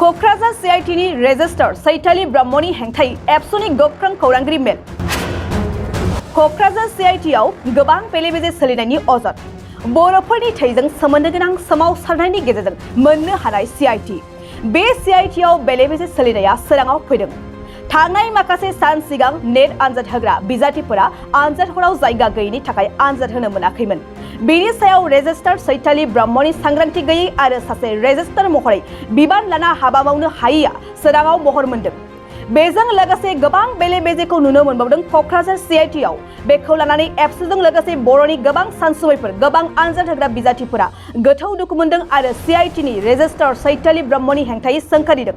Kokrajhar CITनि register सैथालि ब्रह्मनि हेंथायै एबसुनि गोख्रों खौरांगिरि मेल। क'क्राझार CITआव गोबां बेले-बेजे सोलिनायनि अजद। बर'फोरनि थैजों सोमोन्दो गोनां सोमावसारनायनि गेजेरजों मोननो हानाय CIT। बे CITआव बेले-बेजे सोलिनाया सोराङाव फैदों। थांनाय माखासे सान सिगां नेट आनजाद होग्रा बिजाथिफोरा आनजाद हराव जायगा गैयैनि थाखाय आनजाद होनो मोनाखैमोन। बेनि सायाव रेजिस्टार सैथालि ब्रह्मनि सांग्रांथि गैयै आरो सासे रेजिस्टार महरै बिबान लाना हाबा मावनो हायैया सोराङाव महर मोनदों। बेजों लोगोसे गोबां बेले-बेजेखौ नुनो मोनबावदों क'क्राझार CITआव। बेखौ लानानै एबसुजों लोगोसे बर'नि गोबां सानसुमैफोर, गोबां आनजाद होग्रा बिजाथिफोरा गोथौ दुखु मोनदों आरो CITनि रेजिस्टार सैथालि ब्रह्मनि हेंथायै सोंखारिदों।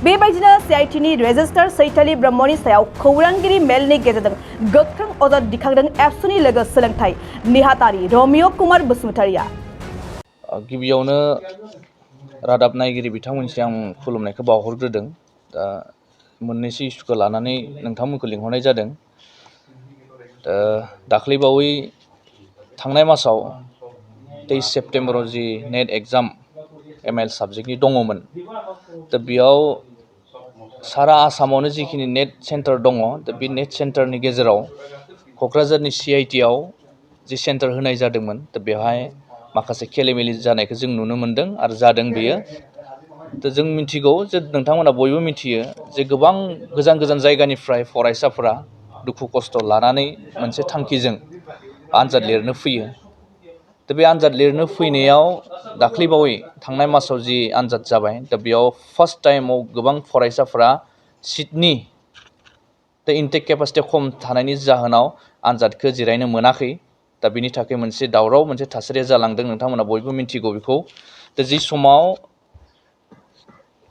बेबायदिनो CITनि रेजिस्टार सैथालि ब्रह्मनि सायाव खौरांगिरि मेलनि गेजेरजों गोख्रों अजद दिखांदों एबसुनि लोगो सोलोंथाइ नेहाथारि रमिय कुमार बसुमतारिया। गिबियावनो रादाब नायगिरि बिथांमोनसिम आं खुलुमनायखौ बावहरग्रोदों। दा मोननैसो इस्युखौ लानानै नोंथांमोनखौ लिंहरनाय जादों। दाख्लैबावै थांनाय मासाव 23 सेप्तेम्बराव जि नेट एग्जाम ML साबजेक्टनि दङमोन, दा बेयाव सारा आसामावनो जिखिनि नेट सेन्टार दङ, दा बे नेट सेन्टारनि गेजेराव क'क्राझारनि CITआव जि सेन्टार होनाय जादोंमोन, दा बेवहाय माखासे खेलेमेले जानायखौ जों नुनो मोनदों आरो जादों बेयो। दा जों मिथिगौ जे नोंथांमोना बयबो मिथियो जे गोबां गोजान गोजान जायगानिफ्राय फरायसाफोरा दुखु खस्थ' लानानै मोनसे थांखिजों आनजाद लिरनो फैयो। दा बे आनजाद लिरनो फैनायाव दाख्लैबावै थांनाय मासाव जि आनजाद जाबाय, दा बेयाव फार्स्ट टाइमाव गोबां फरायसाफोरा सिटनि इनटेक केपासिटि खम थानायनि जाहोनाव आनजादखौ जिरायनो मोनाखै। दा बिनि थाखाय मोनसे दावराव मोनसे थासारिया जालांदों, नोंथांमोना बयबो मिथिगौ बेखौ। दा जि समाव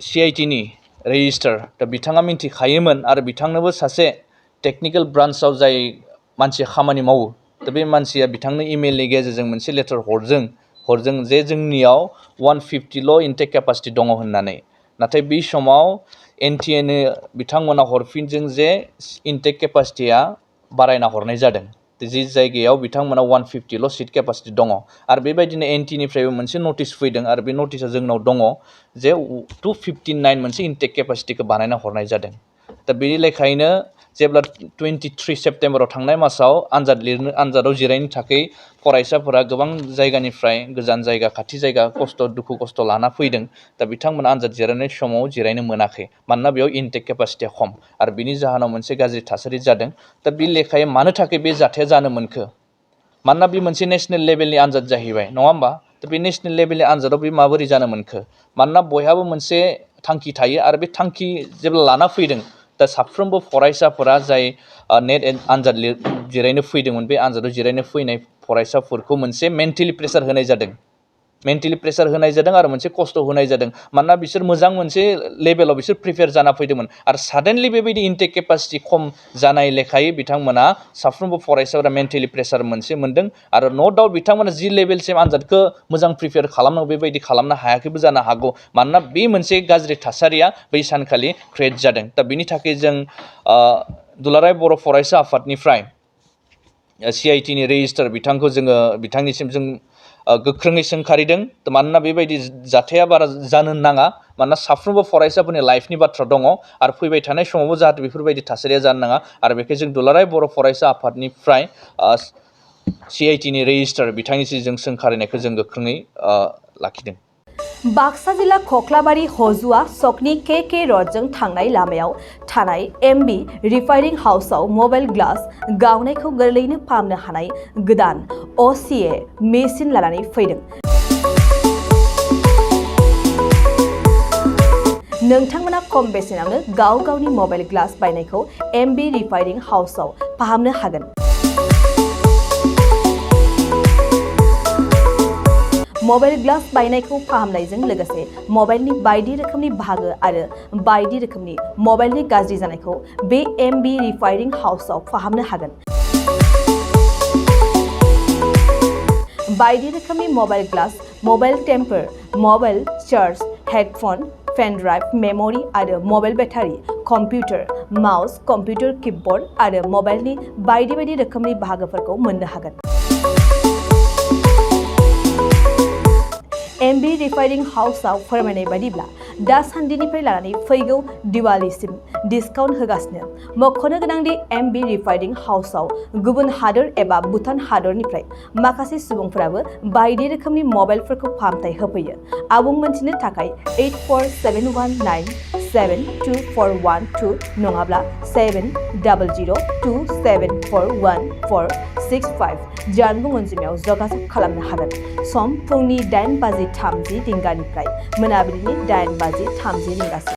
CITनि रेजिस्टार, दा बिथाङा मिथिखायोमोन आरो बिथांनोबो सासे टेकनिकेल ब्रान्चआव जाय मानसिया खामानि मावो, दा बे मानसिया बिथांनो इमेलनि गेजेरजों मोनसे लेटार हरदों जे जोंनियाव 150ल' इनटेक केपासिटि दङ होननानै। नाथाय बे समाव NTA नो बिथांमोना हरफिनदों जे इनटेक केपासिटिया बारायना हरनाय जादों। जि जायगायाव बिथांमोना 150ल' सिट केपासिटि दङ। आरो बेबायदिनो NTA निफ्रायबो मोनसे नटिस फैदों आरो बे नटिसा जोंनाव दङ जे 259 मोनसे इनटेक केपासिटिखौ बानायना हरनाय जादों। दा बेनि लेखायैनो जेब्ला 23 सेप्तेम्बराव थांनाय मासाव आनजादाव जिरायनो थाखाय फरायसाफोरा गोबां जायगानिफ्राय गोजान जायगा, खाथि जायगा दुखु खस्थ' लाना फैदों। दा बिथांमोना आनजाद जिरायनाय समाव जिरायनो मोनाखै, मानोना बेयाव इनटेक केपासिटिया खम आरो बिनि जाहोनाव मोनसे गाज्रि थासारि जादों। दा बे लेखायै मानो थाखाय बे जाथाया जानो मोनखो? मानोना बे मोनसे नेसनेल लेभेलनि आनजाद जाहैबाय, नङा होमबा? दा बे नेसनेल लेभेलनि आनजादाव बे माबोरै जानो मोनखो? मानोना बयहाबो मोनसे थांखि थायो आरो बे थांखि जेब्ला लाना फैदों, दा साफ्रोमबो फरायसाफोरा जाय नेट आनजाद जिरायनो फैदोंमोन, बे आनजादाव जिरायनो फैनाय फरायसाफोरखौ मोनसे मेन्टेलि प्रेसार होनाय जादों। आरो मोनसे खस्थ' होनाय जादों। मानोना बिसोर मोजां मोनसे लेभेलाव बिसोर प्रिपेयार जाना फैदोंमोन आरो साडेनलि बेबायदि इनटेक केपासिटि खम जानाय लेखायै बिथांमोना साफ्रोमबो फरायसाफोरा मेन्टेलि प्रेसार मोनसे मोनदों आरो न' डाउट बिथांमोना जि लेभेलसिम आनजादखौ मोजां प्रिपेयार खालामनांगौ बेबायदि खालामनो हायाखैबो जानो हागौ। मानोना बे मोनसे गाज्रि थासारिया बै सानखालि क्रिएट जादों। दा बिनि थाखाय जों दुलाराय बर' फरायसा आफादनिफ्राय CITनि रेजिस्टार बिथांनिसिम जों गोख्रोङै सोंखारिदों। मानोना बेबायदि जाथाया बारा जानो नाङा, मानोना साफ्रोमबो फरायसाफोरनि लाइफनि बाथ्रा दङ आरो फैबाय थानाय समावबो जाहाथे बेफोरबायदि थासारिया जानो नाङा। आरो बेखायनो जों दुलाराय बर' फरायसा आफादनिफ्राय CITनि रेजिस्टार बिथांनिसिम जों सोंखारिनायखौ जों गोख्रोङै लाखिदों। बाक्सा जिल्ला खख्लाबारि हजुआ सकनि KK रडजों थांनाय लामायाव थानाय MB रिफाइनिं हाउसआव मबाइल ग्लास गावनायखौ गोरलैयैनो फाहामनो हानाय गोदान OCA मेसिन लानानै फैदों। नोंथांमोना खम बेसेनावनो गावनि मबाइल ग्लास बायनायखौ MB रिफाइनिं हाउसआव फाहामनो हागोन। मबाइल ग्लास बायनायखौ फाहामनायजों लोगोसे मबाइलनि बायदि रोखोमनि बाहागो आरो बायदि रोखोमनि मबाइलनि गाज्रि जानायखौ बे MB रिफाइनिं हाउसआव फाहामनो हागोन। बायदि रोखोमनि mobile glass, mobile temper, mobile charge, headphone, pen drive, memory आरो mobile battery, computer, mouse, computer keyboard आरो मबाइलनि बायदि रोखोमनि बाहागोफोरखौ मोननो हागोन। MB रिफाइनिं हाउसआव फोरमायनाय बायदिब्ला दासान्दिनिफ्राय लानानै फैगौ दिवालीसिम डिसकाउन्ट होगासिनो। मख'नो गोनांदि MB रिफाइनिं हाउसआव गुबुन हादोर एबा भुटान हादरनिफ्राय माखासे सुबुंफोराबो बायदि रोखोमनि मबाइलफोरखौ फाहामथाय होफैयो। आबुं मोनथिनो थाखाय 8471972412 नङाब्ला 7002741465 जानबुं अनजिमायाव जगाजग खालामनो हागोन। सम फुंनि 8:30 रिंगानिफ्राय मोनाबिलिनि 8:30 रिंगासिम।